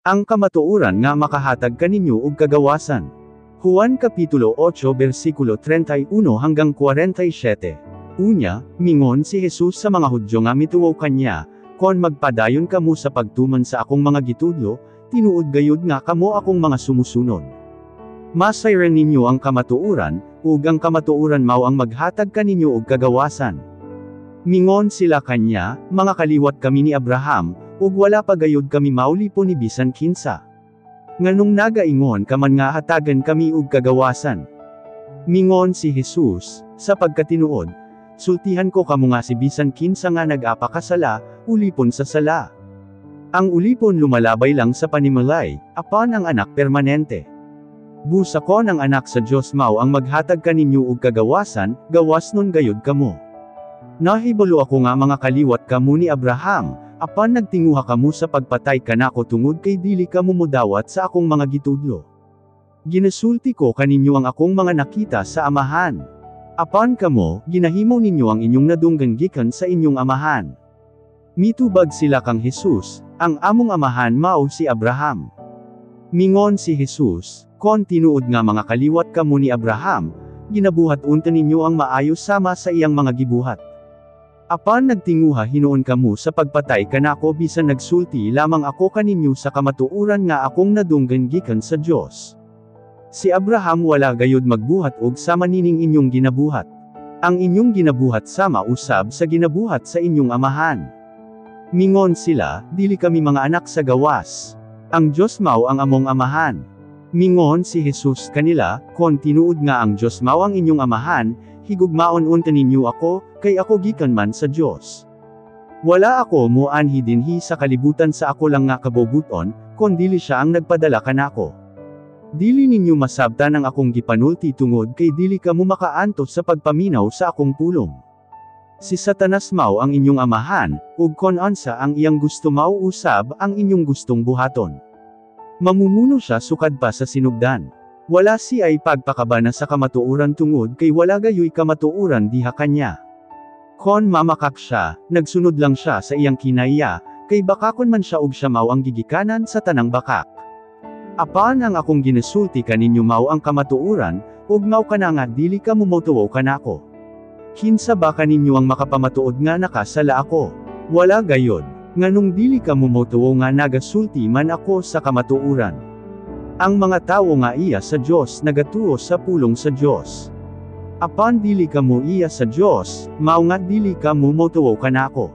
Ang kamatuoran nga makahatag kaninyo og kagawasan. Juan Kapitulo 8 versikulo 31 hanggang 47. Unya, mingon si Jesus sa mga Hudyo nga mituo kanya, "Kon magpadayon kamo sa pagtuman sa akong mga gitudlo, tinuod gayud nga kamo akong mga sumusunod. Masayran ninyo ang kamatuoran, ug ang kamatuoran mao ang maghatag kaninyo og kagawasan." Mingon sila kanya, "Mga kaliwat kami ni Abraham, ug wala pa gayud kami maulipon ni bisan kinsa. Nganong nagaingon ka man nga hatagan kami og kagawasan?" Mingon si Jesus, "Sa pagkatinuod, sultihan ko kamo nga si bisan kinsa nga nagapakasala, ulipon sa sala. Ang ulipon lumalabay lang sa panimalay, apan ang anak permanente. Busa kon ang Anak sa Dios mao ang maghatag kaninyo og kagawasan, gawasnon gayud kamo. Nahibalo ako nga mga kaliwat kamo ni Abraham, apan nagtinguha kamo sa pagpatay kanako tungod kay dili kamo modawat sa akong mga gitudlo. Ginasulti ko kaninyo ang akong mga nakita sa Amahan. Apan kamo, ginahimo ninyo ang inyong nadunggan gikan sa inyong amahan." Mitubag sila kang Jesus, "Ang among amahan mao si Abraham." Mingon si Jesus, "Kon tinuod nga mga kaliwat kamo ni Abraham, ginabuhat unta ninyo ang maayo sama sa iyang mga gibuhat. Apan nagtinguha hinuon kamo sa pagpatay kanako bisan nagsulti lamang ako kaninyo sa kamatuoran nga akong nadunggan gikan sa Dios. Si Abraham wala gayud magbuhat og sama nining inyong ginabuhat. Ang inyong ginabuhat sama usab sa ginabuhat sa inyong amahan." Mingon sila, "Dili kami mga anak sa gawas. Ang Dios mao ang among amahan." Mingon si Jesus kanila, "Kon tinuod nga ang Dios mao ang inyong amahan, higugmaon unta ninyo ako, kay ako gikan man sa Dios. Wala ako moanhi dinhi sa kalibutan sa ako lang nga kabubut-on, kondili siya ang nagpadala kanako. Dili ninyo masabtan ang akong gipanulti tungod kay dili kamo makaantos sa pagpaminaw sa akong pulong. Si Satanas mao ang inyong amahan, ug kon unsa ang iyang gusto mao usab ang inyong gustong buhaton. Mamumuno siya sukad pa sa sinugdan. Wala siya'y pagpakabana sa kamatuoran tungod kay wala gayoy kamatuoran diha kanya. Kon mamakak siya, nagsunod lang siya sa iyang kinaiya, kay bakakon man siya ug siya mao ang gigikanan sa tanang bakak. Apan ang akong ginasulti kaninyo mao ang kamatuoran, ug mao kana nga dili kamo motuo kanako. Kinsa ba kaninyo ang makapamatuod nga nakasala ako? Wala gayod. Nganong dili kamo motuo nga nagasulti man ako sa kamatuoran? Ang mga tawo nga iya sa Dios nagatuo sa pulong sa Dios. Apan dili kamo iya sa Dios, mao nga dili kamo motuo kanako."